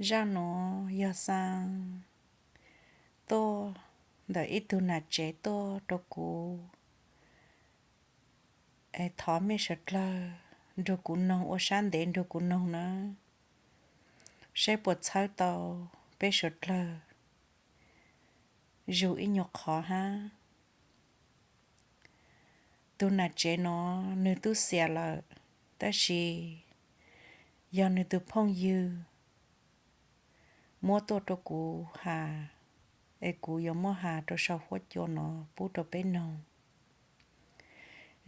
Zaj nuav yog xaa tuaj ntawm ib tug nam tsev tuaj rau kuv, es thov mej suav dlawg nrug kuv noog, ua sab ntev nrug kuv noog na, saib puas txhawb tau peb suav dlawg zug ib nyuag qhov hab. Tug nam tsev nuav nwg tub xiam lawm, tab sis yog nwg tug phooj ywg muab tuaj rau kuv has, es kuv yuav muab has rau sau huab cua nuav pub rau peb noog.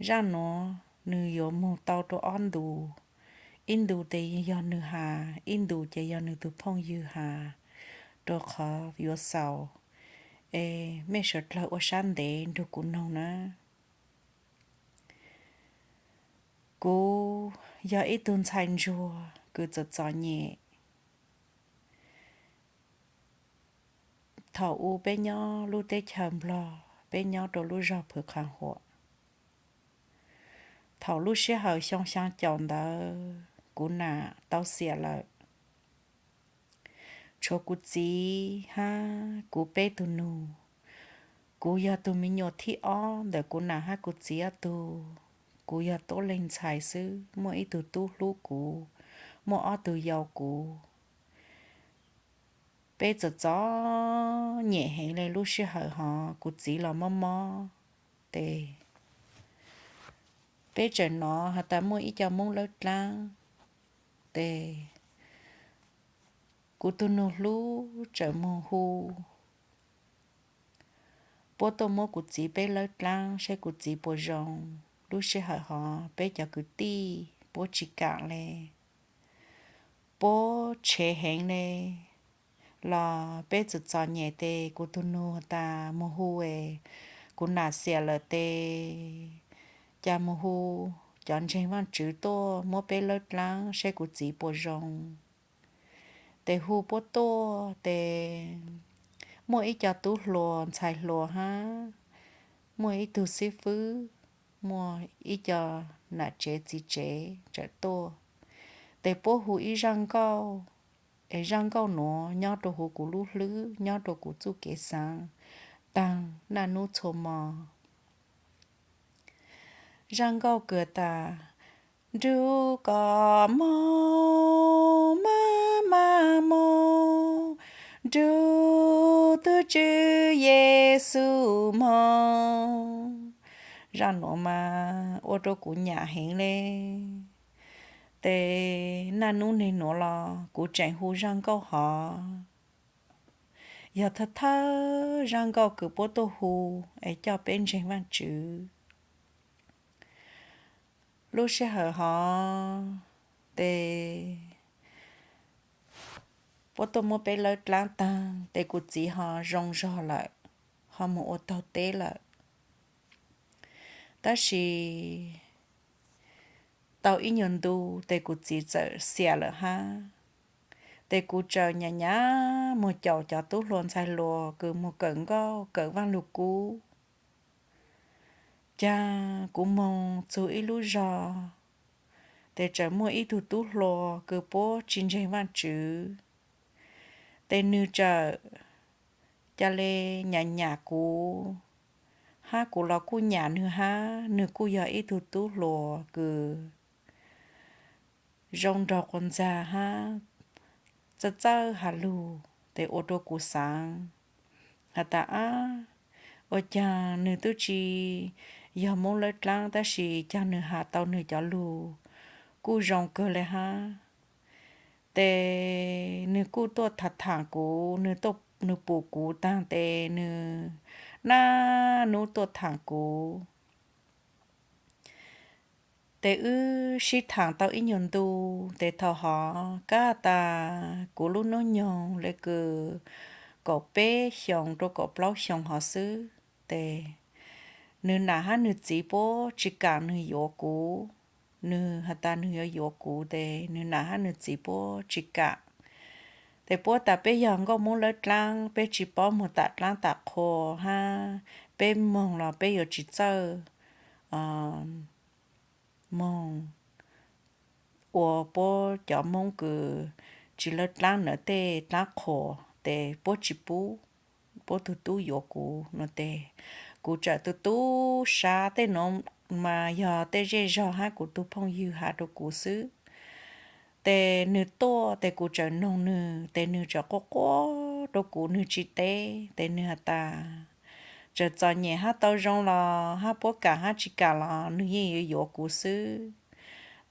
Zaj nuav nwg yuav moog tau rau ob ntus, ib ntus tes yog nwg has, ib ntus ces yog nwg tug phooj ywg has, rau qhov yuav xaus, es mej suav dlawg ua sab ntev nrug kuv noog na. Kuv yog ib tug ntxhais ntsuag kws txom txom nyem. Thaum u peb nyob lub teb chaws Nplog, peb nyob rau lub zog Phwv Qha Huam. Thaum lub sij hawm xyoo xyaa caum ntawd kuv nam tau xiam lawm. Tshuav kuv txiv hab kuv peb tug nus. Kuv yog tug me nyuam thib ob ntawm kuv nam hab kuv txiv ob tug. Kuv yog tuab leeg ntxhais xwb, muaj ib tug tub hlub kuv, muaj ob tug yau kuv. Peb txom txom nyem heev le lub sij hawm hov, kuv txiv los mob mob tes peb tseem nov has tas muaj ib co Moob lawb dlaab tes kuv tug nus hlub tseem moog hu puab tuaj muab kuv txiv peb lawb dlaab saib kuv txiv puas zoo. Lub sij hawm hov peb cov kwv tij puab tsi kam le, puab tshev heev le. Los peb txom txom nyem tes kuv tug nus has tas moog hu es kuv nam xiam lawm tes, ca moog hu cov ntseeg Vaajtswv tuaj muab peb lawb dlaab saib kuv txiv puas zoo. Tes hu puab tuaj tes muaj ib co tub hluas ntxhais hluas hab, muaj ib tug xib fwb, muaj ib co nam tsev txiv tsev txawm tuaj. Tes puab hu ib zaj nkauj, es zaj nkauj nuav nyob rua huv kuv lub hlwb, nyob rua kuv txuj kev xaav taag naj nub txhua mo. Zaj nkauj kws tas, nrug kom moog maj maj moog, nrug tug Tswv Yexus moog. Zaj nuav mas ua rua kuv nyam heev le. Tes naj nub nwg nuav los kuv tseem hu zaj nkauj hov. Yog thawj thawj zaj nkauj kws puab tuaj hu es coj peb ntseeg Vaajtswv. Lub sij hawm hov tes puab tuaj muab peb lawb dlaab taag tes kuv txiv ho zoo zog lawm, ho moog ua taug teb lawm. Tab sis tau ib nyuag ntu tes kuv txiv txawm xiam lawm hab. Tes kuv txawm nyam nyam moog caum cov tub hluas ntxhais hluas kws moog kawm nkauj kawm Vaaj Lug Kub. Caag kuv moog txug ib lub zog, tes txawm muaj ib tug tub hluas kws puab tsi ntseeg Vaajtswv. Tes nwg txawm ca le nyam nyam kuv, hab kuv los kuj nyam nwg hab. Nwg kuj yog ib tug tub hluas kws zoo nraug quas ntxag hab txawj txawj has lug, tes ua rua kuv xaav has tas, ab, ua caag nwg tub tsi yog Moob lawb dlaab tab sis caag nwg has tau nwg cov lug kuj zoo kawg le hab. Tes nwg kuj tuaj tham tham kuv, nwg pum kuv taag tes nwg naj nub tuaj tham kuv. Tes wb sib thaam tau ib nyuag ntu, tes thaum hov kab tas kuv lub nub nyoog le kws kaum peb xyoos rua kaum plaub xyoos hov xwb, tes nwg nam hab nwg txiv puab tsi kam nwg yuav kuv. Nwg has tas nwg yuav yuav kuv tes nwg nam hab nwg txiv puab tsi kam. Tes puab tas peb yog nkauj Moob lawb dlaab, peb tsi paub moog tam dlaab tam qhua hab peb moog los peb yuav tsi txawj moog ua puab cov Moob kws tsis lawv dlaab ntawd tej dlaab qhuas tes puab tsis pub, puab tug tub yuav kuv no tes kuv txawm tu tu sab. Tej nuav mas yog tej zej zog hab kuv tug phooj ywg has rua kuv xwb. Tes nwg tuaj tes kuv txawm noog nwg tes nwg txawm quaj quaj rua kuv, nwg tsis teb tes nwg has tas txawm txom nyem hab tau zoo los hab puab kam hab tsis kam los nwg yeej yuav yuav kuv xwb.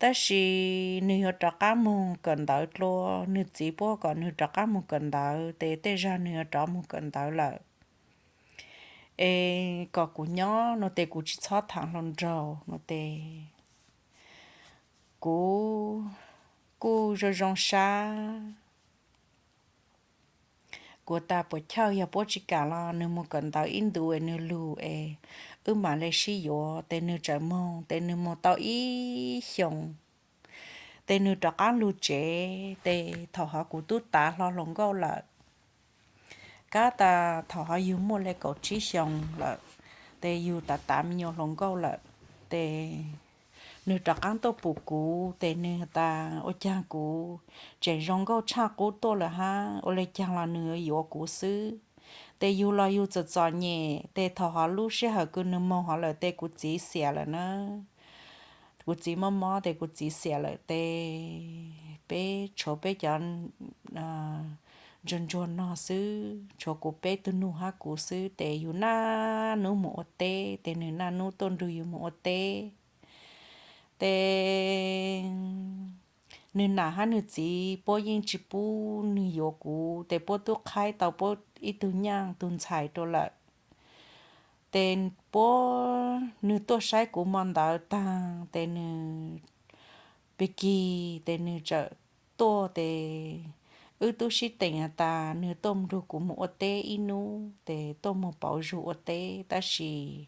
Tab sis nwg yuav rov qab moog kawm ntawv dlua, nwg txiv puab kom nwg rov qab moog kawm ntawv tes tej zag nwg yuav rov moog kawm ntawv lawm. Es kom kuv nyob no tes kuv tsis txhob thaam hluas nraug no tes kuv kuj zoo zoo sab. Kuv tas puas chawj yog puab tsis kam los nwg moog kawm ntawv ib ntus es nwg lug es wb mam le sib yuav. Tes nwg txawm moog, tes nwg moog tau ib xyoos, tes nwg rov qab lug tsev. Tes thaum hov kuv tub tav hlo hluas nkauj lawm, kab tas thaum hov yug muaj le kaum tsib xyoos lawm, tes yug tav tav me nyuam hluas nkauj lawm, tes nwg rov qab tuaj pum kuv, tes nwg tas ua caag kuv tseem zoo nkauj tshaj qub tuaj lawm hab, ua le caag los nwg yuav kuv xwb. Tes yug los yug txom txom nyem, tes thaum hov lub sij hawm kws nwg moog hov lawm tes kuv txiv xiam lawm na. Kuv txiv mob mob tes kuv txiv xiam lawm tes peb tshuav peb cov ntsuag ntsuag no xwb, tshuav kuv peb tug nug hab kuv xwb, tes yug naj nub moog ua teb, tes nwg naj nub tuaj nrug yug moog ua teb. Tes nwg nam hab nwg txiv puab yeej tsis pub nwg yuav kuv, tes puab tub qhaib tau puab ib tug nyaaj tug ntxhais rua lawm. Tes puab, nwg tuaj saib kuv mo ntawd taag, tes nwg pig kig, tes nwg txawm tuaj, tes wb tub sib teem has tas nwg tuaj nrug kuv moog ua teb ib nub, tes tuaj moog pauv zug ua teb, tab sis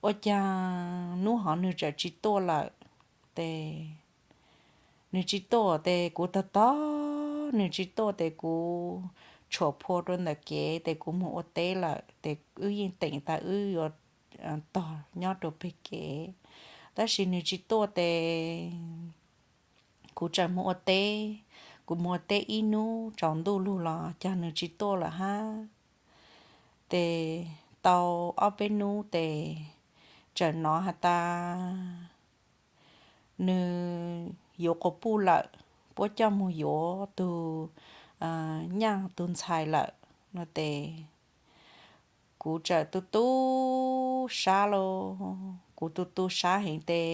ua caag nub hov nwg txawm tsis tuaj lawm. Tes nwg tsis tuaj tes kuv tog tog, nwg tsis tuaj tes kuv tshuam phua rua ntawm kev, tes kuv moog ua teb lawm, tes wb yeej teem tas wb yuav tog nyob rua peg kev, tab sis nwg tsis tuaj tes kuv txawm moog ua teb. Kuv moog ua teb ib nub tsaus ntuj lug los caag nwg tsis tuaj lawm hab. Tes tau ob peb nub tes txawm nov has tas nwg yuav quas puj lawm, puab coj moog yuav tug nyaaj tug ntxhais lawm no tes kuv txawm tu tu sab lauj, kuv tu tu sab heev tes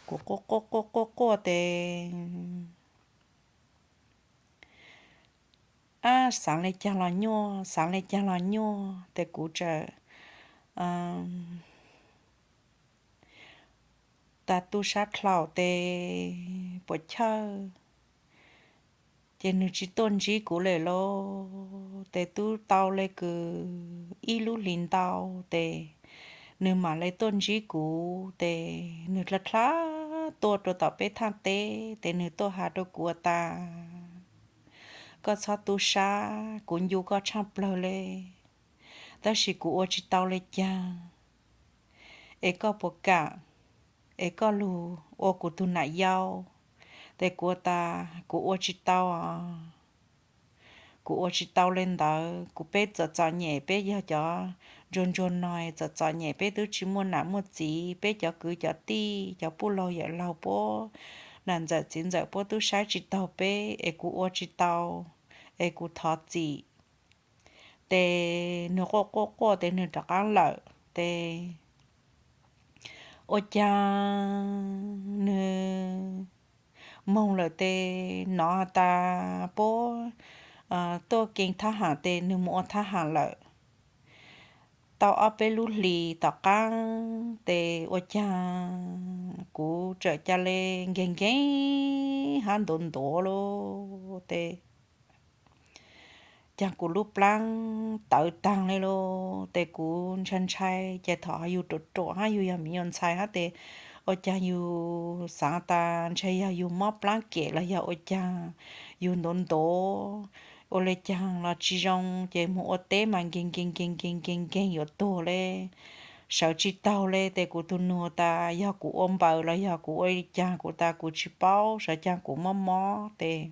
kuv quaj quaj quaj quaj tes ab, xaav le caag los nyuaj, xaav le caag los nyuaj tes kuv txawm tas tu sab dlhau tes puas chawj, ces nwg tsis tuaj ntsib kuv lawm lauj. Tes tub tau le kws ib lub hlis ntau tes nwg mam le tuaj ntsib kuv, tes nwg dlha dlha tuaj rua tom peb thaaj teb, tes nwg tuaj has rua kuv tas, koj txhob tu sab, kuv ncu koj tshaaj plawg le, tab sis kuv ua tsis tau le caag, es koj puas kam es koj lug ua kuv tug nam yau? Tes kuv tas kuv ua tsis tau os, kuv ua tsis tau le ntawd. Kuv peb txom txom nyem, peb yog cov ntsuag ntsuag no txom txom nyem, peb twb tsis muaj nam muaj txiv, peb cov kwv cov tij cov puj laug yawm laug puab, nam ntxawm txiv ntxawm puab twb saib tsis taug peb, es kuv ua tsis tau, es kuv thov txim. Tes nwg quaj quaj quaj tes nwg rov qaab lawm. Tes ua caag nwg moog lawm tes nov has tas puab tuaj kee thaab ham tes nwg moog ua thaab ham lawm. Tau ob peb lub hlis tom qaab tes ua caag kuv txawm ca le nkeeg nkeeg hab ntuav ntuav lauj. Tes caag kuv lub plaab tawv taag le lauj. Tes kuv ntshai ntshai, ces thaum yug ruam ruam hab yug yog me nyuam ntxhais hab tes ua caag yug xaav tas ntshai yog yug mob plaab kem los yog ua caag yug ntuav ntuav, ua le caag los tsis zoo, ces moog ua teb mas nkeeg nkeeg nkeeg nkeeg nkeeg nkeeg yuav tuag le. sawv tsis taug li. Ces kuv tus nus tas yog kuv ua npaws los yog kuv ua li cas, kuv tas kuv tsis paub, sawv caag kuv mob mob tes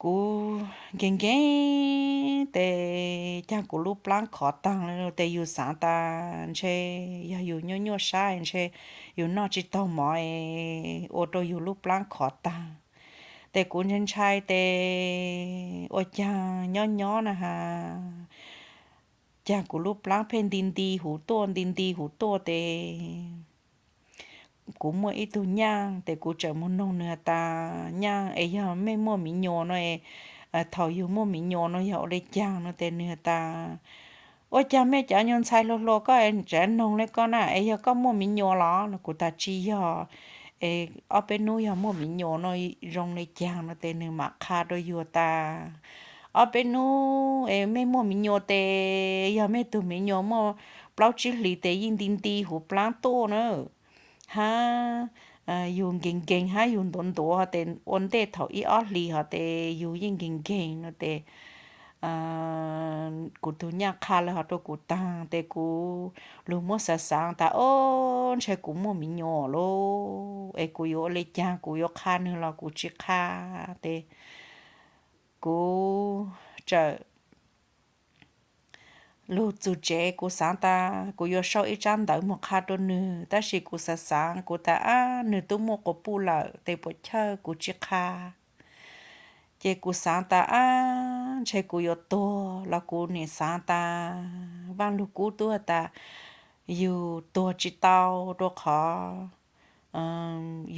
kuv nkees nkees tes caag kuv lub plaab khov taag le. Ces yus xaav tas ntshe yog yus nyuaj nyuaj sab ntshe yus noj tsis taug mov es ua rau yus lub plaab khov taag. Ces kuv ntshai ntshai tes ua caag nyob nyob na has, caag kuv lub plaab pheej nti nti huv tuaj nti nti huv tuaj tes kuv muaj ib tug nyaaj tes kuv tseem mus noog nwg tas, nyaaj es yog mej muaj miv nyuas no es thaum yus muaj miv nyuas no yog ua le caag no tes nwg tas, ua caag mej cov nyuas ntxhais hluas hluas koj tseem noog le koj na es yog koj muaj miv nyuas los no? Kuv tas tsis yog, es ob peb nub yog muaj miv nyuas no zoo le caag no tes nwg maam qha rua yus tas, ob peb nub es mej muaj miv nyuas tes yog mej tug miv nyuas muaj plaub tsib hlis tes yeej nti nti huv plaab tuaj na hab, yus nkees nkees hab yus ntuav ntuav tes ua ntej thaum ib ob hlis hov tes yus yeej nkees nkees no tes kuv tug nyaaj qha le hov rua kuv taag tes kuv lug muab xaav xaav tas, o, ntshe kuv muaj miv nyuas lawm es kuv yuav ua le caag, kuv yuav qha nwg los kuv tsis qha tes kuv txawm lug txug tsev kuv xaav tas kuv yuav sau ib tsab ntawv moog qha rua nwg, tab sis kuv xaav xaav kuv tas, ab, nwg tub muaj quas puj lawm tes puam chawj kuv tsis qha. Ces kuv xaav tas, ab, ntshe kuv yuav tuag los kuv nim xaav tas Vaaj Lug Kub tub has tas yus tuag tsis tau rua qhov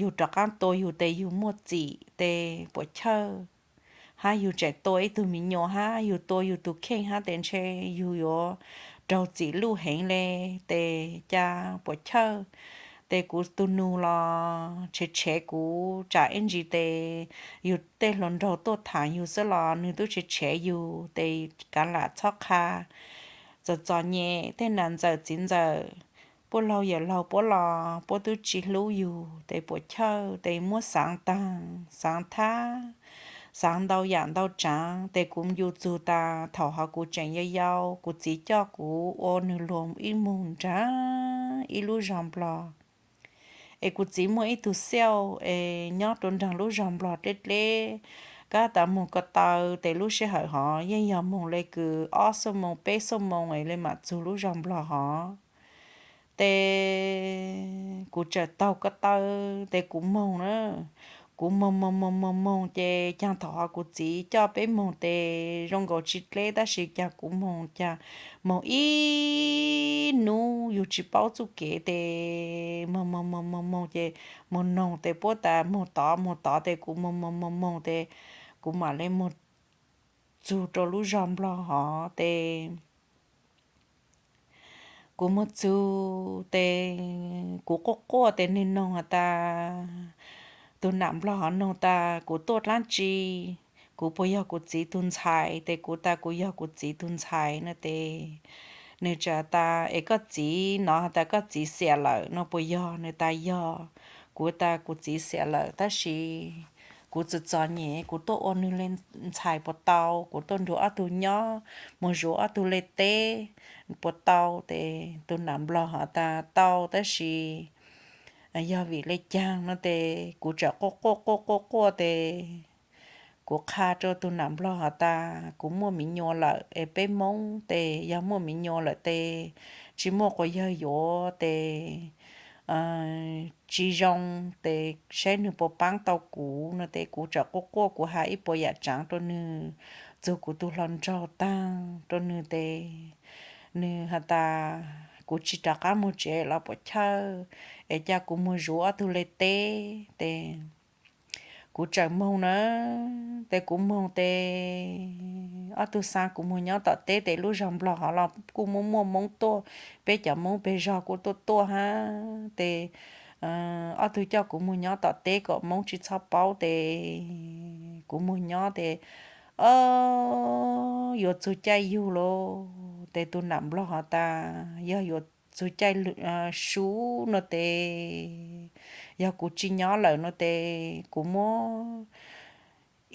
yug rov qaab tua yug tes yug muaj txim tes puam chawj, hab yug tseem tua ib tug miv nyuas hab yug tua yug tug kheej hab tes ntshe yug yuav raug txim luj heev le tes ca puam chawj. Tes kuv tug nus los tshev tshev kuv tsam ib ntsis tes yug tej hluas nraug tuaj thaam yug xwb los nwg tub tshev tshev yug tes kav lam txhob qha. Txom txom nyem tej nam ntxawm txiv ntxawm, puab laug yawm laug puab los puab tub tsis hlub yug tes puam chawj tes muab xaav taag xaav thab, xaav ntau yam ntau tsaav tes kuv yug txug tas thaum hov kuv tseem yau yau kuv txiv coj kuv ua nwg luag ib moog nraag ib lub zog Nplog. Es kuv txiv muaj ib tug xiauj es nyob rua nraag lub zog Nplog dleb dleb, kab tas moog ko taw tes lub sij hawm hov yeej yog moog le kws ob xuab moos peb xuab moos es le maam txug lub zog Nplog hov. Tes kuv txawm taug ko taw tes kuv moog na, kuv moog moog moog moog moog ces caag thaum hov kuv txiv coj peb moog tes zoo nkaus tsis dleb tab sis caag kuv moog caag moog ib nub yug tsis paub txuj kev tes moog moog moog moog moog ces moog noog tes puab tas moog tod moog tod tes kuv moog moog moog moog tes kuv maam le moog txug rua lub zog Nplog hov tes kuv moog txug tes kuv quaj quaj tes nwg noog has tas, tug nam Nplog hov noog tas kuv tuaj dlaab tsi, kuv puas yog kuv txiv tug ntxhais tes kuv tas kuv yog kuv txiv tug ntxhais no tes nwg txawm tas es koj txiv no has tas koj txiv xiam lawm no puas yog? Nwg tas yog. Kuv tas kuv txiv xiam lawm tab sis kuv txom txom nyem kuv tuaj ua nwg le ntxhais puas tau? Kuv tuaj nrug ob tug nyob, moog zuv ob tug le teb puas tau? Tes tug nam Nplog hov tas tau tab sis yog vim le caag no tes kuv txawm quaj quaj quaj quaj quaj tes kuv qha rua tug nam Nplog hov tas kuv muaj miv nyuas lawm es peb Moob tes yog muaj miv nyuas lawm tes tsis muaj quas yawg yuav tes tsis zoo tes saib nwg puas paab tau kuv no tes kuv txawm quaj quaj kuv has ib puas yam tsaav rua nwg, txug kuv tug hluas nraug taag rua nwg tes nwg has tas kuv tsis rov qab moog tsev los puam chawj es ca kuv moog zuv ob tug le teb tes kuv txawm moog na, tes kuv moog tes ob tug xaa kuv moog nyob tom teb tes lub zog Nplog hov los kuj muaj muaj Moob tuaj, peb cov Moob peg zog kuj tuaj tuaj hab tes ob tug coj kuv moog nyob tom teb kom Moob tsis txhob paub tes kuv moog nyob tes o yuav txug caij yug lawm tes tug nam Nplog hov tas yog yuav txug caij sub no tes yog kuv tsis nyob lawm no tes kuv muab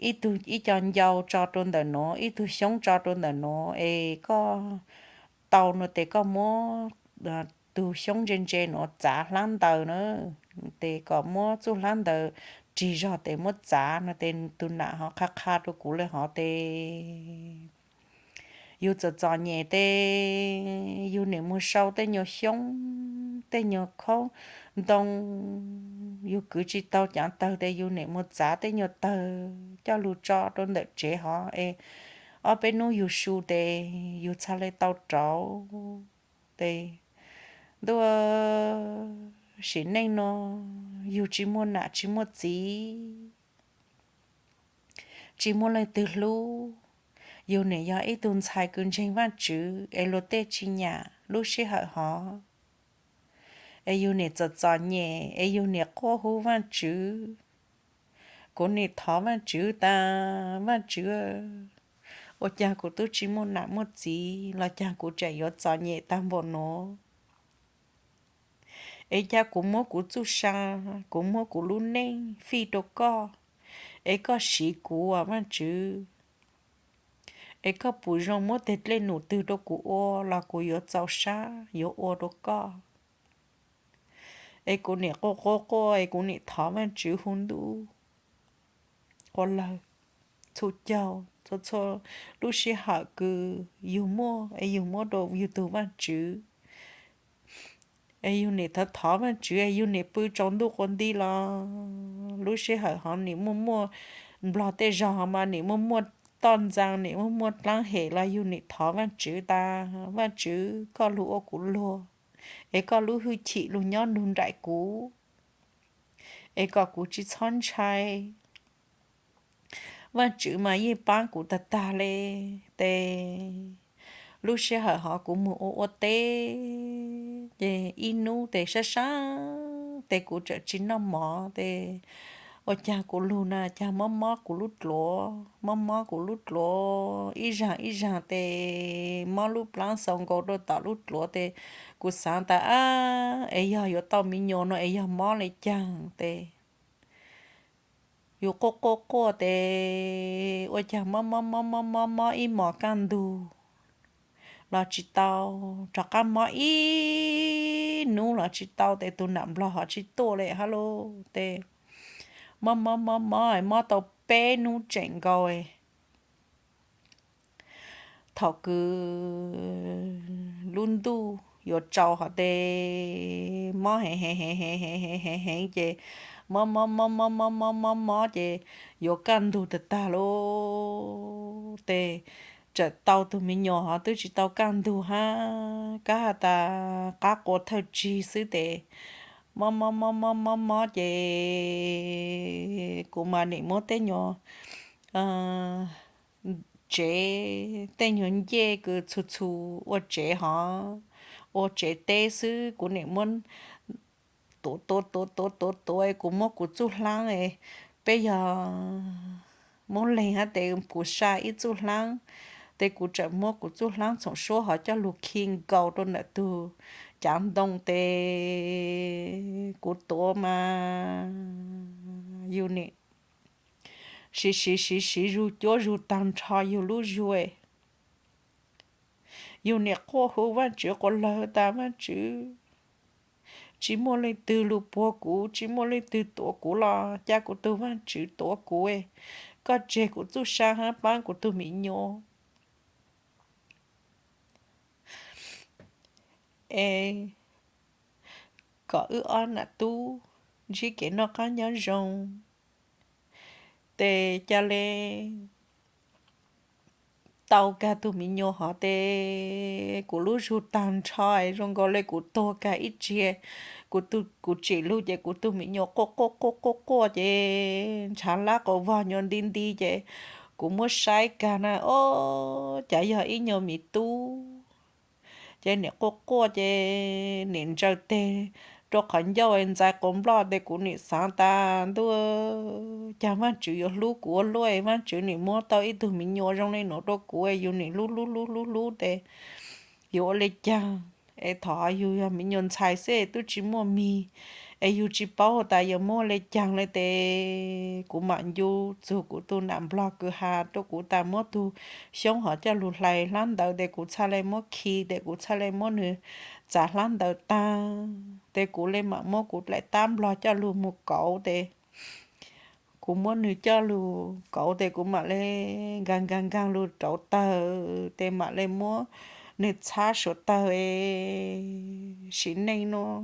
ib tug ib co ncau tso rua ntawm nuav, ib tug xyoob tso rua ntawm nuav es koj tau no tes koj muab tus xyoob ntse ntse nuav txav hlab ntaws na, tes kom muab txuj hlab ntaws rig zog tes muab txav no tes tus nam ho qha qha rua kuv le hov tes yug txom txom nyem tes yug nim mus sau tej nyuag xyoob tej nyuag khaub ntoo, yug kwv tsi tau caav tawg tes yug nim mus txav tej nyuag tawg coj lug tso rua ntawm tsev hov es ob peb nub yug su tes yug txhaj le tau rauv tes ntuj, sim neej no yug tsi muaj nam tsi muaj txiv, tsi muaj leej twg hlub, yug nim yog ib tug ntxhais kws ntseeg Vaajtswv es luag tej tsi nyam lub sij hawm hov es yug nim txom txom nyem es yug nim quaj hu Vaajtswv. Kuv nim thov Vaajtswv tas, Vaajtswv, ua caag kuv tub tsi muaj nam muaj txiv los caag kuv tseem yuav txom nyem tag npaum nuav? Es ca kuv muab kuv txuj sa, kuv muab kuv lub neej fij rua koj, es koj siv kuv as Vaajtswv. Es koj pum zoo muab teg dlej num twg rua kuv ua los kuv yuav txaus sab yuav ua rua koj. Es kuv nim quaj quaj quaj es kuv nim thov Vaajtswv hu ntuj quas lawg txhua caug txhua txhua lub sij hawm kws yug muaj es yug muab rua yug tug Vaajtswv. Es yug nim thov thov Vaajtswv es yug nim pw tsaus ntuj quas nti los lub sij hawm hov nim muaj muaj nplog tej zog hov mas nim muaj muaj toj ntxaa nim muaj muaj dlaab hem los yug nim thov Vaajtswv tas, Vaajtswv koj lug ua kuv luag, es koj lub hwj chim lug nyob nrug nraim kuv, es kom kuv tsi txhob ntshai. Vaajtswv mas yeej paab kuv tag tag le. Tes lub sij hawm hov kuv moog ua ua teb ces ib nub tes sab sab tes kuv tseem tsi noj mov tes ua caag kuv lug na caag mob mob kuv lub dluav, mob mob kuv lub dluav ib zaag ib zaag tes mob lub plaab xaus nkaus rua tom lub dluav tes kuv xaav tas ab es yog yuav tau me nyuam no es yog mob le caag tes yug quaj quaj quaj tes ua caag mob mob mob mob mob mob ib mos kaj ntug los tsi tau, rov qab mob ib nub los tsi tau tes tug nam nplog hov tsi tuaj le hab lauj tes mob mob mob mob mob tau peb nub tseem nkaus. Thaum kws lub ntuj yuav tsaus hov tes mob heev heev heev heev heev heev heev ces mob mob mob mob mob mob mob mob ces yuav kaj ntug tag tag lauj tes txawm tau tug me nyuam hov twb tsi tau kaj ntug hab, kab has tas qab qua thawj tsig xwb tes mob mob mob mob mob mob ces kuv mas nim muab tej nyuag tsev, tej nyuag ncej kws txhu txhu ua tsev hov, ua tsev teb xwb kuv nim muab tuav tuav tuav tuav tuav tuav es kuv muab kuv txuj hlaab, peb yog Moob Leeg hab tes kuv sa ib txuj hlaab, tes kuv txawm muab kuv txuj hlaab txhoom suab hov coj lug khi nkaus rua ntawm tug cav ntoo tes kuv tuav mas yug nim siv siv siv siv zug cuab zug taag nrho yug lub zug. Yug nim quaj hu Vaajtswv quas lawg tas Vaajtswv, tsi muaj leej twg lug puag kuv, tsi muaj leej twg tuav kuv los ca kuv tug Vaajtswv tuav kuv, koj tseg kuv txuj sa hab paab kuv tug mi nyuam es kom wb ob nam tub ntsib kev noj qab nyob zoo. Tes ca le tau kag tug mi nyuam hov tes kuv lub zug taag nrho zoo nkaus le kuv tuag kag ib tsi. Kuv tsim lug ces kuv tug mi nyuam quaj quaj quaj quaj quaj ces ntshav lab quas vog nyuas nti nti ces kuv muab saib kag na ob cav yog ib nyuag mi tub ces nim quaj quaj ces nim ntsaws teg rua qhov ncauj ntxais quas nploj tes kuv nim xaav tas ntuj, caag Vaajtswv yuav hlub kuv ua luaj, Vaajtswv nim muab tau ib tug mi nyuam zoo le nuav rua kuv, yug nim hlub hlub hlub hlub hlub tes yuav ua le caag. es thaum yus yog me nyuam ntxhais xwb twb tsis muaj mis, es yus tsis paub tas yuav muaj le caag le tes kuv mam ncu txug kuv tug nam nplog kws has rua kuv tas muab tug xyoob hov coj lug hlais hlab ntawv tes kuv txhaj le muab khi tes kuv txhaj le muab nwg txav hlab ntawv taag tes kuv le mam muab kuv daim tab nplog coj lug mus kauv tes kuv muab nwg coj lug kauv tes kuv mam le nkaag nkaag nkaag lug rauv tawg tes mam le muab nwg txhab suav tawg es sim neej nuav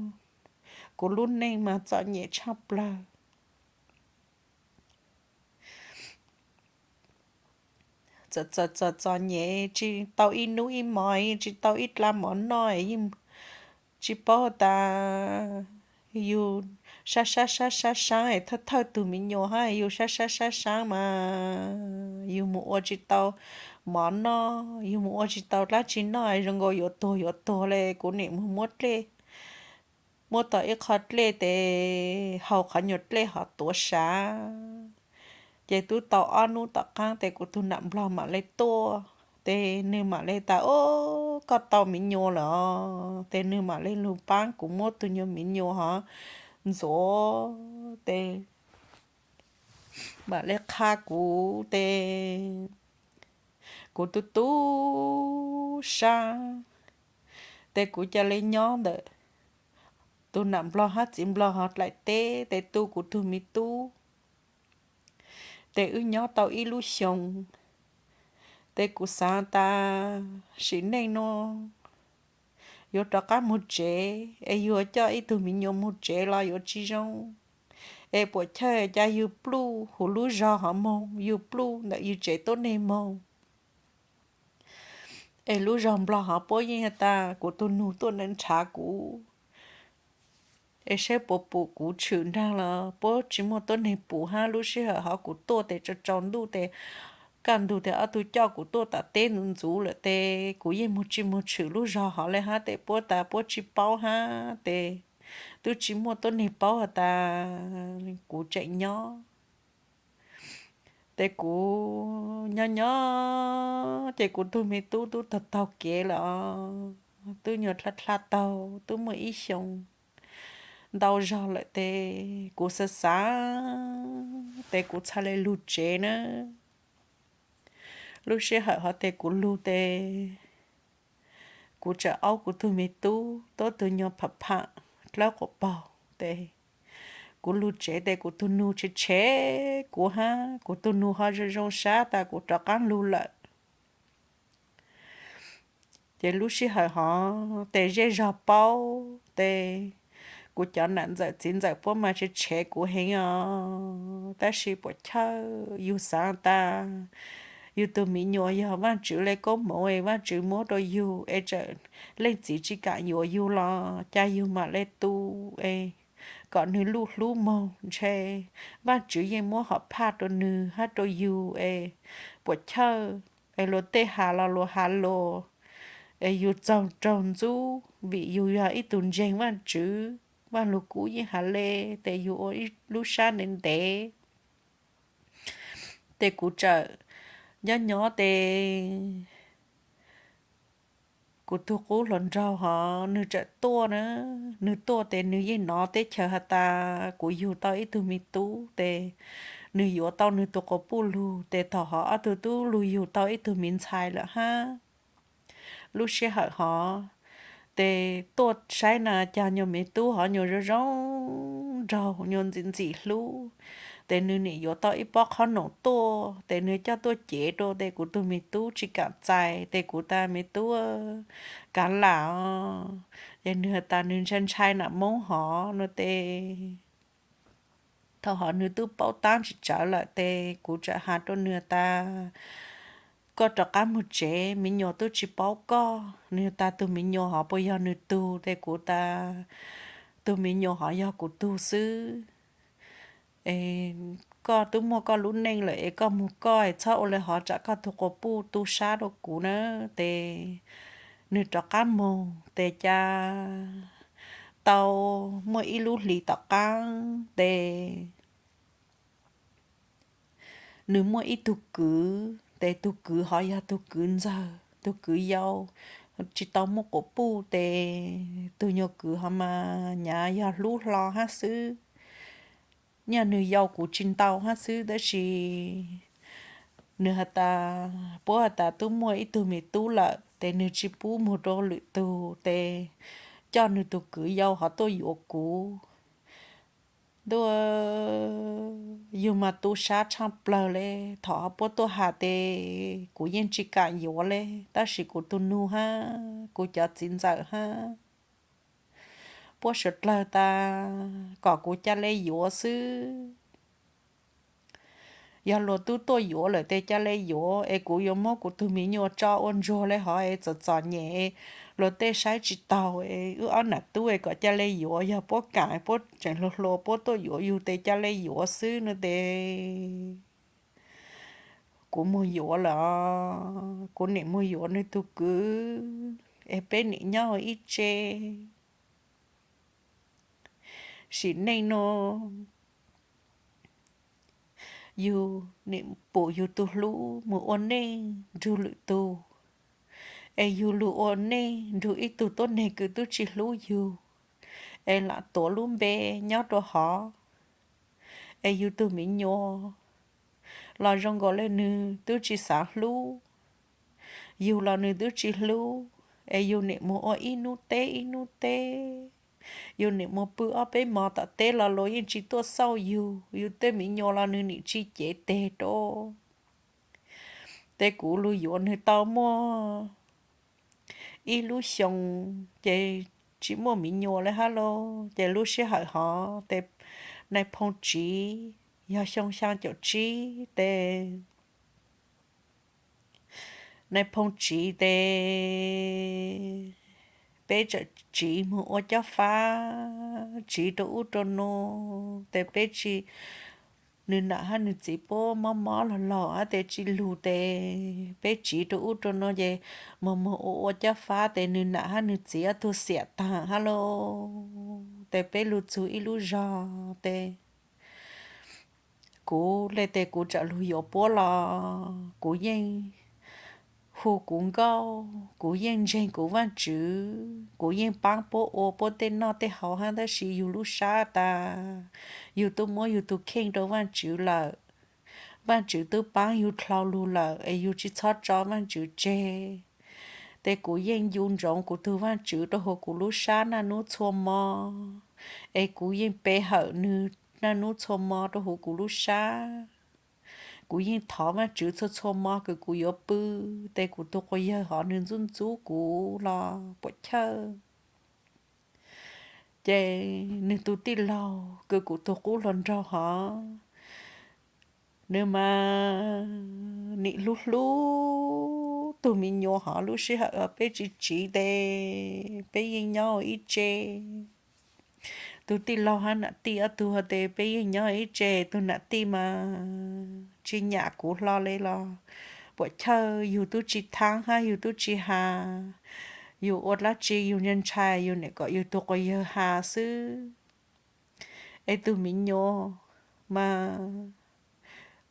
kuv lub neej mas txom nyem tshaj plawg. Txom, txom, txom nyem, tsis tau ib nub ib mov, tsis tau ib dlaa mov noj, tsis paub tas yug sab sab sab sab saab es thawj thawj tug me nyuam hab yug sab sab sab saab mas yug mus ua tsis tau mov noj, yug mus ua tsis tau dlaab tsi noj, zoo nkaus yuav tuag yuav tuag le. Kuv nim mus muab dlej, muab tau ib qho dlej tes hau qhov nyuag dlej hov tuav sav. Ces tub tau ob nub tom qaab tes kuv tug nam nplog mam le tuaj tes nwg mam le tas, Ob, koj tau me nyuam lawm os. Tes nwg mam le lug paab kuv muab tug nyuag me nyuam hov ntxuav tes mam le qha kuv tes kuv tu tu sab tes kuv ca le nyob ntawm tug nam nplog hab txiv nplog hov dlaim teb tes tu kuv tug me tub. Tes wb nyob tau ib lub xyoos tes kuv xaav tas sim neej nuav yuav rov qaab moog tsev es yug coj ib tug me nyuam moog tsev los yuav tsi zoo es puam chawj cas yug pluj huv lub zog hov moog, yug pluj ntawm yug tsev tuab neeg moog es lub zog nplog hov puab yeej has tas kuv tug nug tuaj nrhav kuv es saib puas pum kuv tshwm nraag los puab tsi muaj tuab neeg pum hab lub sij hawm hov kuv tuaj tes tsau tsau ntuj tes kaj ntug tes ob tug coj kuv tuaj tom teb ntxuv ntxuv lawm tes kuv yeej moog tsi moog tshwm lub zog hov le hab tes puab tas puab tsi paub hab tes tub tsi muaj tuab neeg paub has tas kuv tseem nyob. Tes kuv nyob nyob ces kuv tug me tub tub taug taug kev lawm, tub nyuam dlha dlha taug, tub muaj ib xyoos ntau zog lawm tes kuv xav xav tes kuv txhaj le lug tsev na. Lub sij hawm hov tes kuv lug tes kuv tseem aub kuv tug me tub tuab tug nyuag pham pham dlawb quas paug tes kuv lug tsev tes kuv tug nug tshev tshev kuv hab kuv tug nug ho zoo zoo sab tas kuv rov qaab lug lawm. Ces lub sij hawm hov tes zej zog paub tes kuv cov nam ntxawm txiv ntxawm puab mas tshev tshev kuv heev os, tab sis puam chawj yug xaav tas yug tug me nyuam yog Vaajtswv le koob moov es Vaajtswv muab rua yug es txawm leej txiv tsi kaam yuav yug los cas yug mam le tu es kom nwg luj hlub moog ntshe Vaajtswv yeej muab hom phaj rua nwg hab rua yug es puam chawj es luag tej has los luag has los es yug txaug raug ntxub vim yug yog ib tug ntseeg Vaajtswv, Vaaj Lug Kub yeej has le tes yug ua ib lub sab ntev ntev. Tes kuv txawm nyob nyob tes kuv tug qub hluas nraug hov nwg txawm tuaj na, nwg tuaj tes nwg yeej nov teb chaws has tas kuv yug tau ib tug me tub tes nwg yuav tau nwg tug quas puj lug tes thaum hov ob tug tub lug yug tau ib tug me ntxhais lawm hab. Lub sij hawm hov tes tuaj saib na cas nyuag me tub hov nyuag zoo zoo nraug nyuag ntxim ntxim hlub, tes nwg nim yuav tau ib pob qhob noom tuaj tes nwg coj tuaj cev rua tes kuv tug me tub tsi kaam txais tes kuv tas me tub kav lam os. Ces nwg has tas nwg ntshai ntshai nam moob hov no tes thaum hov nwg tub paub taab tsi tsawv lawm tes kuv txawm has rua nwg tas koj rov qab moog tsev, me nyuam tub tsi paub koj. Nwg tas tug me nyuam hov puas yog nwg tug tes kuv tas tug me nyuam hov yog kuv tug xwb. Koj tub muaj koj lub neej lawm es koj moog koj es txhob ua le hov tsam koj tug quas puj tu sab rua kuv na. Tes nwg rov qab moog tes cas tau muaj ib lub hlis tom qaab tes nwg muaj ib tug kwv, tes tug kwv hov yog tug kwv ntxawg, tug kwv yau, tsis tau muaj quas puj tes tus nyuag kwv ho mas nyav yog hlub hlo hab xwb. Nyaj nwg yau kuv tsis ntau hab xwb tab sis nwg has tas, puab has tas tub muaj ib tug me tub lawm tes nwg tsis pub moog rua lwm tug tes coj nwg tug kwv yau ho tuaj yuav kuv. Ntuj, yug mas tu sab tshaj plawg le. Thaum puab tuaj has tes kuv yeej tsis kam yuav le, tab sis kuv tug nug hab kuv cov txiv ntxawm hab puab suav dlawg tas kom kuv ca le yuav xwb. Yog luag tub tuaj yuav lawm tes ca le yuav es kuv yuav muab kuv tug me nyuam tso ua ntsuag le hov es txom txom nyem, luag tej saib tsis taug es wb ob nam tub es kom ca le yuav. Yog puab kam puab tseem hluas hluas puab tuaj yuav yug tes ca le yuav xwb no tes kuv moog yuav lawm. Kuv nim moog yuav nwg tug kwv es peb nim nyob ua ib tse. Sim neej nuav yug nim pum yug tug hlub moog ua neej nrug lwm tug, es yug lug ua neej nrug ib tug tuab neeg kws tub tsis hlub yug, es lam tuav lub npe nyob rua hov. Es yug tug me nyuam los zoo nkaus le nwg tub tsis xaav hlub yug los nwg tub tsis hlub, es yug nim moog ua ib nub teb ib nub teb. Yug nim moog pw ob peb mos tom teb los luag yeej tsis tuaj xauj yug. Yug tej me nyuam los nwg nim tsis cev teg rua. Tes kuv lug yuav nwg tau muaj ib lub xyoo ces tsis muaj me nyuam le hab lauj. Ces lub sij hawm hov tes nais phoo tsiv yog xyoo xyaa caum tsib tes nais phoo tsiv tes peb txawm tsiv moog ua cob fab, tsiv rua ub rua nuav tes peb tsis, nwg nam hab nwg txiv puab mob mob laug laug hab tes tsis lug tes peb tsiv rua ub rua nuav ces moog moog ua ua cob fab tes nwg nam hab nwg txiv ob tug xiam taag hab lauj. Tes peb lug txug ib lub zog tes kuv le tes kuv txawm lug yuav puab los kuv yeej hu kuv nkauj, kuv yeej ntseeg kuv Vaajtswv, kuv yeej paab puab ua puab tej noj tej haus hab tab sis yug lub sab tas yug tub muab yug tug kheej rua Vaajtswv lawm. Vaajtswv tub paab yug dlhau lug lawm es yug tsis txhob tso Vaajtswv tseg. Tes kuv yeej ncu ntsoov kuv tug Vaajtswv rua huv kuv lub sab naj nub txhua mo, es kuv yeej pe hawm nwg naj nub txhua mo rua huv kuv lub sab. Kuv yeej thov Vaajtswv txhua txhua mo kws kuv yuav pw, tes kuv tug quas yawg hov nwg ntxub ntxub kuv los puam chawj. Ces nwg tug tij laug kws kuv tug qub hluas nraug hov, nwg mas nim hlub hlub tug me nyuam hov. Lub sij hawm peb tsis tsiv tes peb yeej nyob ua ib tse. Tug tij laug hab nam tij ob tug tes peb yeej nyob ib tse. Tug nam tij mas tsis nyam kuv hlo le los puam chawj, yug tub tsis thaab hab yug tub tsis has. Yug ua dlaab tsi yug ntshai ntshai yug nim kom yug tug quas yawg has xwb. Es tug me nyuam mas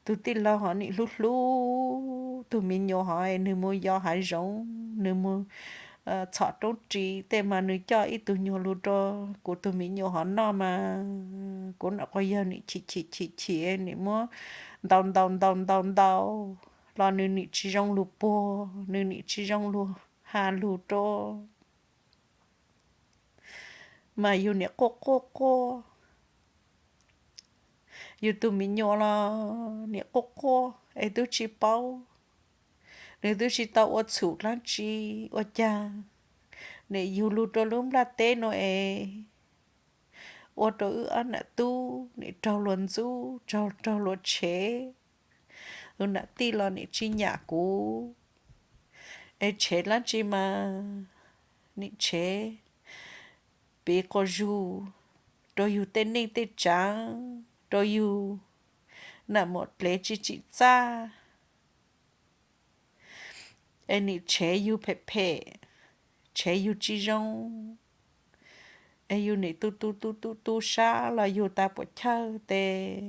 tug tij laug hov nim hlub hlub tug me nyuam hov es nwg moog yos hav zoov, nwg moog txhom roob ris tej mas nwg coj ib tug nyuag lug rua kuv tug me nyuam hov noj mas kuv nam quas yawg nim chim chim chim chim nim muab ntaus ntaus ntaus ntaus ntaus los nwg nim tsis zoo lug puag, nwg nim tsis zoo lug has lug rua. Mas yug nim quaj quaj quaj. Yug tug me nyuam los nim quaj quaj es tub tsis paub, nws twb tsis tau ua txhum dlaab tsi. Ua caag nim yug lug rua lub nplaj teb nuav es ua rua wb ob nam tub nim raug luag ntxub, raug luag tshev. Tus nam tij los nim tsis nyam kuv, es tshev dlaab tsi mas nim tshev piv quas zug rua yug tej neej tej tsaav, rua yug nam muam dlev tsis tsim txaj, es nim tshev yug phem phem, tshev yug tsis zoo, es yug nim tu tu tu tu tu sab los yug tas puam chawj tes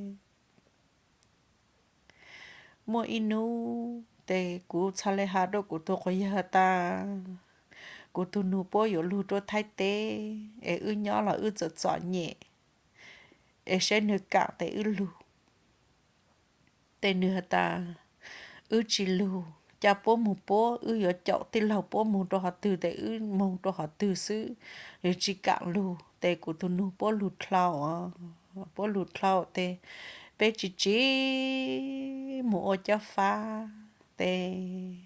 muaj ib nub tes kuv txhad le has rua kuv tug quas yawg tas, kuv tus nus puab yuav lug rua Thaib teb, es wb nyob los wb txom txom nyem, es saib nwg kaam tes wb lug. Tes nwg has tas, wb tsi lug, ca puab moog puab, wb yuav caum tij laug puab moog rua hov twg tes wb moog rua hov twg xwb, nwg tsi kaam lug. Tes kuv tus nus puab lug dlhau, puab lug dlhau tes peb tsi tsi moog ua cab fab tes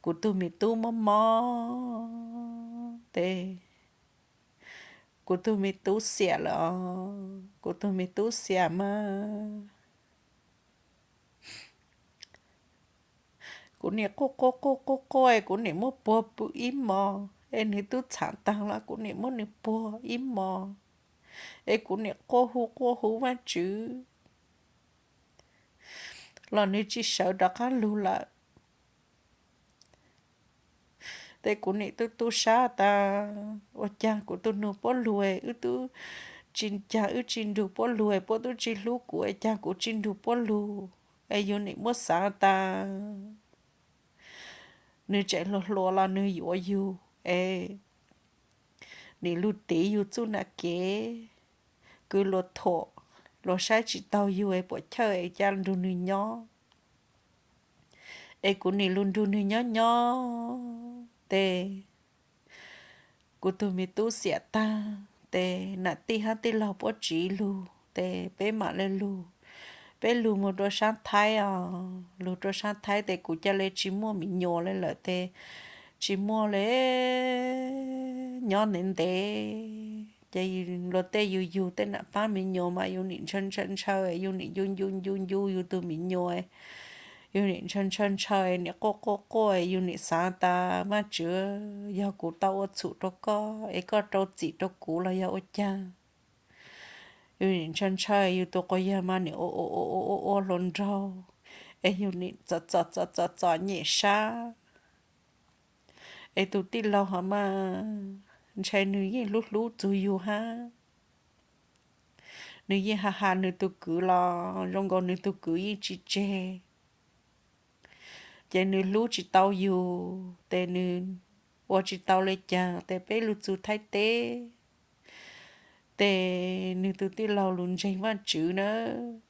kuv tug me tub mob mob tes kuv tug me tub xiam lawm os. Kuv tug me tub xiam mas kuv nim quaj quaj quaj quaj quaj es kuv nim muab puag pw ib mos, es nwg tub txhaam taag los kuv nim muab nwg puag ib mos, es kuv nim quaj hu quaj hu Vaajtswv los nwg tsi sawv rov qaab lug lawm. Tes kuv nim tu tu sab tas, ua caag kuv tug nus puab lug, wb tub tsi caag wb tsi nrug puab lug, puab tub tsi hlub kuv es caag kuv tsi nrug puab lug, es yug nim muab xaav tas nwg tseem hluas hluas los nwg yuav yug es nim lug tiv yug txuj nam kev, kws luas thuam, luas saib tsi taug yug es puam chawj es ca nrug nwg nyob. Es kuv nim lug nrug nwg nyob nyob tes kuv tug me tub xiam taag tes nam tij hab tij laug puab tsiv lug tes peb maam le lug, peb lug moog rua saab Thaib os. Lug rua saab Thaib tes kuv ca le tsi muaj miv nyuas le lawm tes tsi muaj le nyob ntev ntev ces luag tej yug yug tej nam paab miv nyuas mas yug nim ntshaw ntshaw ntshaw, yug nim ncu ncu ncu ncu yug tug miv nyuas, yug nim ntshaw ntshaw ntshaw, nim quaj quaj quaj, yug nim xaav tas Vaajtswv, yog kuv tau ua txhum rua koj es koj rau txim rua kuv los yog ua caag. Yug nim ntshaw ntshaw, yug tug quas yawg mas nim ua ua ua ua ua hluas nraug, es yug nim txom txom txom txom nyem sab. Es tug tij laug hov mas ntshai nwg yeej hlub hlub txug yug hab, nwg yeej has has nwg tug kwv los zoo nkaus nwg tug kwv yeej tsi tseg. Ces nwg hlub tsi tau yug tes nwg ua tsi tau le caag tes peb lug txug Thaib teb tes nwg tug tij laug lug ntseeg Vaajtswv nawb.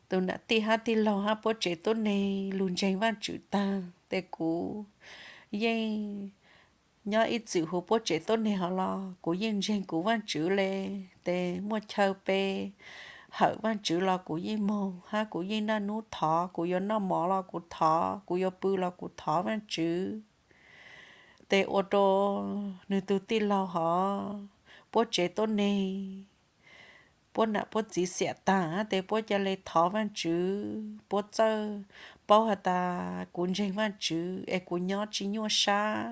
Tug nam tij hab tij laug hab puab tsev tuab neeg lug ntseeg Vaajtswv taag tes kuv yeej nyob ib txwm huv puab tsev tuab neeg hov los kuv yeej ntseeg kuv Vaajtswv le. Tes muaj chaw pe hawm Vaajtswv los kuv yeej moog hab kuv yeej naj nub thov, kuv yuav noj mov los kuv thov, kuv yuav pw los kuv thov Vaajtswv. Tes ua rua nwg tug tij laug hov puab tsev tuab neeg, puab nam puab txiv xiam taag tes puab ca le thov Vaajtswv, puab txawj paub has tas kuv ntseeg Vaajtswv es kuv nyob tsi nyuaj sab,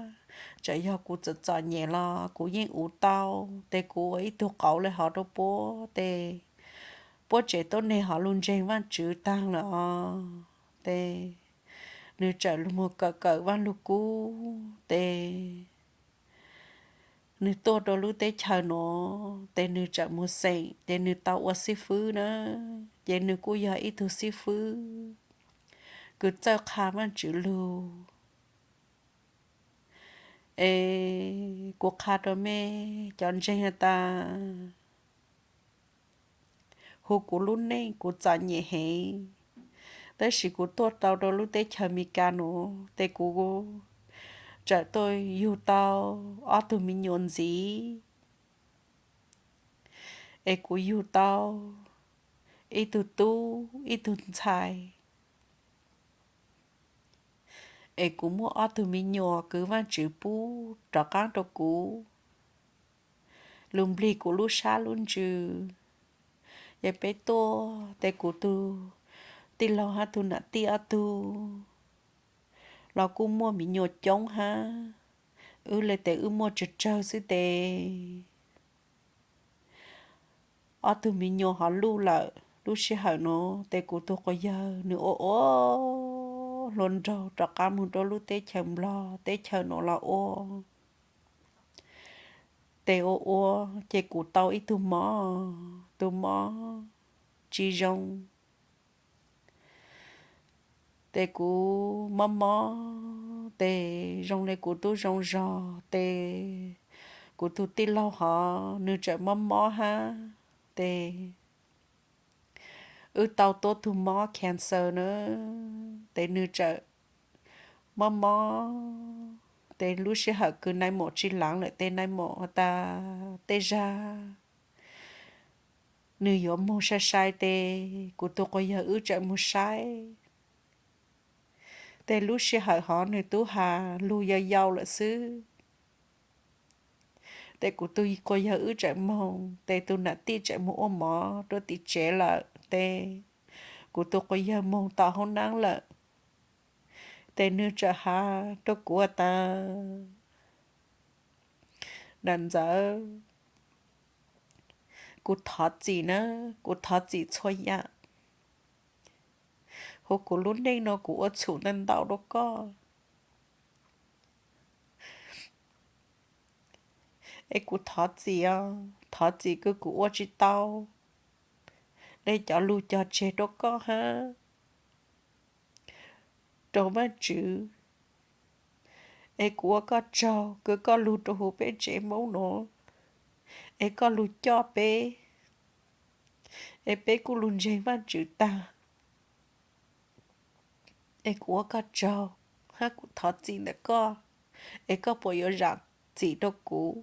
txawm yog kuv txom txom nyem los kuv yeej uv tau, tes kuv ua ib tug qauv le hov rua puab tes puab tsev tuab neeg hov lug ntseeg Vaajtswv taag lawm os. Tes nwg txawm lug moog kawm kawm Vaaj Lug Kub tes nwg tuaj rua lub teb chaws nuav tes nwg txawm moog xeem ces nwg tau ua xib fwb na, ces nwg kuj yog ib tug xib fwb kws txawj qha Vaajtswv lug. Es kuv qha rua mej cov ntseeg has tas, huv kuv lub neej kuv txom nyem heev, tab sis kuv tuaj tau rua lub teb chaws Amelikas nuav tes kuv txawm tuaj yug tau ob tug me nyuam ntxiv, es kuv yug tau ib tug tub ib tug ntxhais. Es kuv muaj ob tug me nyuam kws Vaajtswv pub rov qaab rua kuv lug nplig kuv lub sab lub ntsws. Ces peb tuaj tes kuv tug tij laug hab tug nam tij ob tug los kuj muaj me nyuam coob hab, wb le tes wb muaj tsawg tsawg xwb tes ob tug me nyuam hov luj lawm. Lub sij hawm nuav tes kuv tug quas yawg nwg ua ua hluas nraug rov qaab moog rua lub teb chaws Nplog teb chaws nuav los ua. Tes ua ua ces kuv tau ib tug mob, tus mob tsis zoo. Ces kuv mob mob ces zoo li kuv tub zoo zog ces kuv tus tij laug hov nws tseem mob mob hab ces wb tau tuab tug mob cancer na, ces nws tseem mob mob ces lub sij hawm kws nai maum tsis laav lawm ces nai maum has tas tej zag nws yuav moog sai sai ces kuv tug quas yawg wb tseem moog saib. Ces lub sij hawm hov nws tub has lug yau yau lawm xwb. Ces kuv tug quas yawg wb tseem moog ces tug nam tij tseem moog ua mov rua tim tsev lawm ces kuv tug quas yawg moog tom hauv naab lawm. Ces nws tseem has rua kuv has tas, nam ntxawm, kuv thov txim na, kuv thov txim txhua yaam. Huv kuv lub neej nuav kuv ua txhum ntau ntau rua koj. Es kuv thov txim os, thov txim kws kuv ua tsis tau le cov lug cog tseg rua koj hab rua Vaajtswv. Es kuv ua koj tsaug kws koj lug rua huv peb tsev Moob nuav, es koj lug coj peb, es peb kuj lug ntseeg Vaajtswv taag. Es kuv ua koj tsaug hab kuv thov txim ntawm koj, es koj puas yuav zaam txim rua kuv?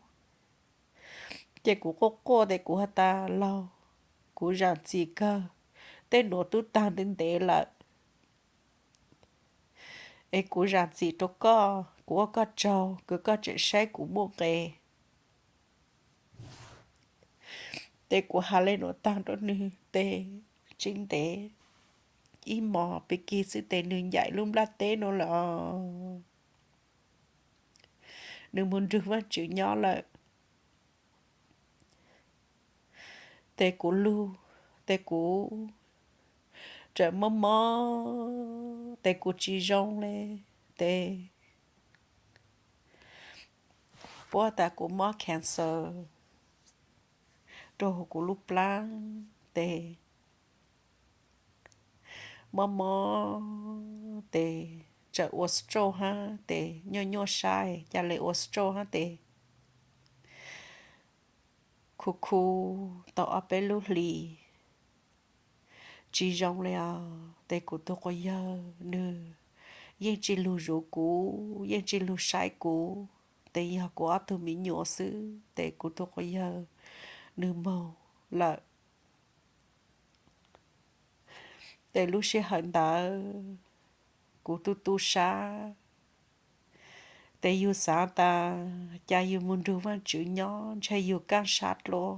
Ces kuv quaj quaj tes kuv has tas, laug, kuv zaam txim kawg, tej nuav tub taag ntev ntev lawm. Es kuv zaam txim rua koj, kuv ua koj tsaug kws koj tseem saib kuv muaj nqe. Tes kuv has le nuav taag rua nwg tes tsis ntev, ib mos pig kig xwb tes nwg ncaim lub nplaj teb nuav lawm, nwg moog nrug Vaajtswv nyob lawm. Tes kuv lug, tes kuv tseem mob mob, tes kuv tsis zoo le, tes puab tas kuv mob cancer rua huv kuv lub plaab, tes mob mob tes tseem ua stroke hab tes nyuaj nyuaj saib ca le ua stroke hab tes khu khu tau ob peb lub hlis tsis zoo le os. Tes kuv tug quas yawg nwg yeej tsis lug zuv kuv, yeej tsis lug saib kuv, tes yog kuv ob tug miv nyuas xwb, tes kuv tug quas yawg nwg moog lawm. Tes lub sij hawm ntawd kuv tu tu sab, tes yug xaav tas cas yug moog nrug Vaajtswv nyob ntshe yug kaaj sab dlua,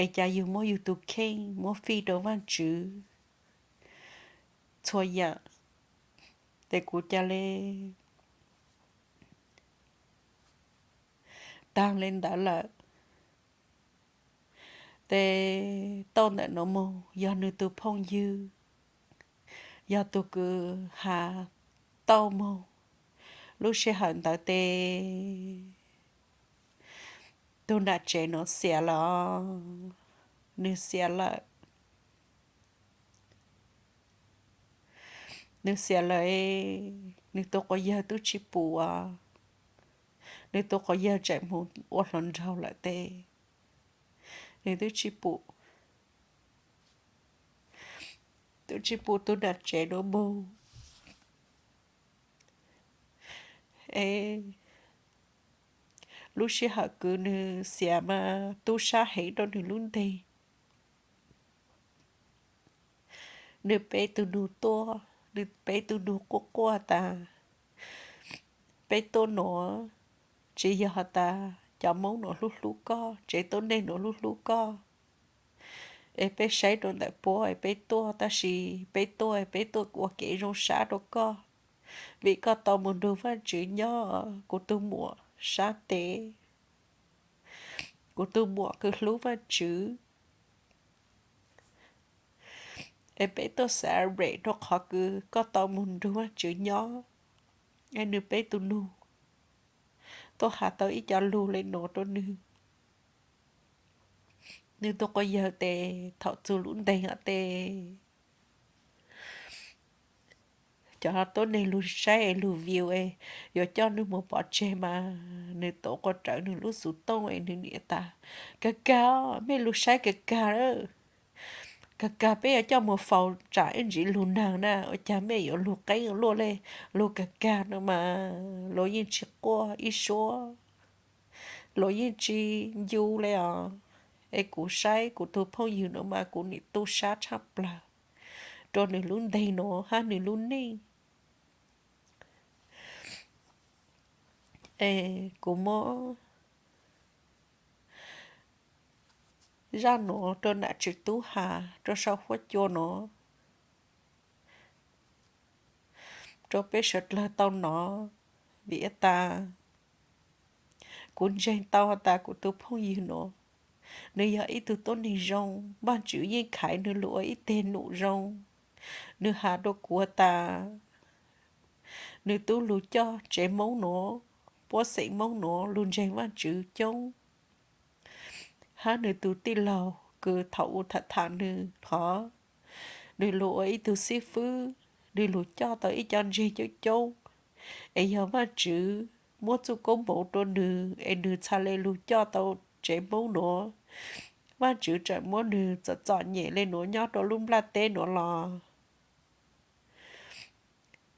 es cas yug muab yug tug kheej muab fij rua Vaajtswv txhua yaam. Tes kuv ca le taag le ntawd lawm. Tes tauj ntawm nuav moog yog nwg tug phooj ywg, yog tug kws has tauj moog. Lub sij hawm ntawd tes tug nam tsev nuav xiam lawm, nwg xiam lawm. Nwg xiam lawm, nwg tug quas yawg tub tsis pum, nwg tug quas yawg tseem moog ua hluas nraug lawm tes nwg tub tsis pum, tub tsis pum tug nam tsev nuav moog. Es lub sij hawm kws nwg xiam mas tub sab heev rua nwg lub nteeg. Nwg peb tug nug tuaj, nwg peb tug nug quaj quaj tas, peb tuaj nuav tsis yog has tas cov Moob nuav hlub hlub koj, tsev tuab neeg nuav hlub hlub koj, es peb saib rua ntawm puab es peb tuaj, tab sis peb tuaj es peb tuaj ua kev zoo sab rua koj, vim koj tau moog nrug Vaajtswv nyob, kuv tug muam sab tes, kuv tug muam kws hlub Vaajtswv. Es peb tuaj celebrate rua qhov kws koj tau moog nrug Vaajtswv nyob. Es nwg peb tug nug tuaj has tau ib co lug le nuav rua nwg. Nwg tug quas yawg tes thaum txug lub nteeg os tes cov tuab neeg lug saib es lug view es yuav coj nwg moog pov tseg mas nwg tuav quas rawv nwg lub xuv tooj es nwg niam tas, kag kag, mej lug saib kag kag, kag kag, peb yuav coj moog faus tsaam ib ntsis lug naag na, ua caag mej yuav lug qeeb luaj le, lug kag kag no mas luag yeej tsi quaj ib suab, luag yeej tsi ncu le os. Es kuv saib kuv tug phooj ywg no mas kuv nim tu sab tshaj plawg rua nwg lub nteeg no hab nwg lub neej. Es kuv muab zaj nuav rua nam tswv tub has rua sau huab cua nuav rua peb suav dlawg tau nov, vim tas kuv ntseeg tau has tas kuv tug phooj ywg nuav, nwg yog ib tug tuab neeg zoo, Vaajtswv yeej khaiv nwg lug ua ib teg num zoo. Nwg has rua kuv has tas nwg tub lug coj tsev Moob nuav, puab xeem Moob nuav lug ntseeg Vaajtswv coob, hab nwg tug tij laug kws thaum u tham tham nwg hov, nwg lug ua ib tug xib fwb, nwg lug coj tau ib co ntseeg coob coob, es yog Vaajtswv muab txuj koob moov rua nwg es nwg txha le lug coj tau tsev Moob nuav, Vaajtswv tseem muab nwg txom txom nyem le nuav nyob rua lub nplaj teb nuav los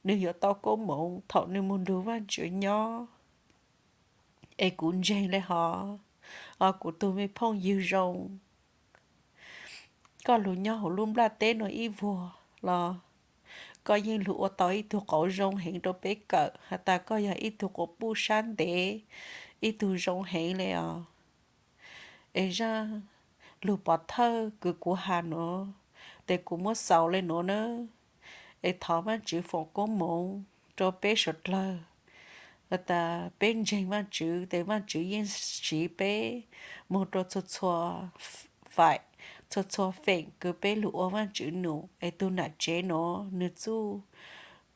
nwg yuav tau koob moov thaum nwg moog nrug Vaajtswv nyob. Es kuv ntseeg le hov, o kuv tug me phooj ywg zoo, koj lug nyob huv lub nplaj teb nuav ib vuag los koj yeej lug ua tau ib tug qauv zoo heev rua peb kawm has tas koj yog ib tug quas puj sab ntev, ib tug zoo heev le os. Es zaj lug pov thawj kws kuv has nuav, tes kuv muab xaus le nuav nawb. Es thov Vaajtswv foom koob moov rua peb suav dlawg, has tas peb ntseeg Vaajtswv tes Vaajtswv yeej siv peb moog rua txhua txhua faim, txhua txhua feem kws peb lug ua Vaajtswv num. Es tug nam tsev nuav nwg txuj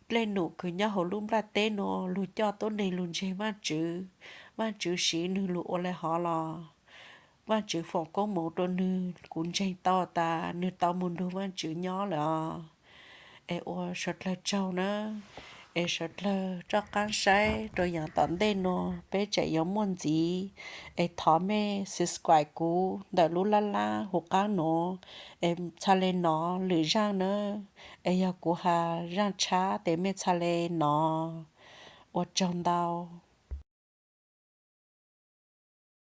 dlej num kws nyob huv lub nplaj teb nuav lug coj tuab neeg lug ntseeg Vaajtswv, Vaajtswv siv nwg lug ua le hov los Vaajtswv foom koob moov rua nwg. Kuv ntseeg tau tas nwg tau moog nrug Vaajtswv nyob lawm os. Es ua suav dlawg tsaug nawb. Es suav dlawg rov qaab saib rua yav tom ntej nuav peb tseem yuav muaj ntxiv. Es thov mej subscribe kuv ntawm lub lab lab huv qaab nuav, es txha le nov lwm zaaj nawb. Es yog kuv has zaaj tshab tes mej txha le nov. Ua tsaug ntau.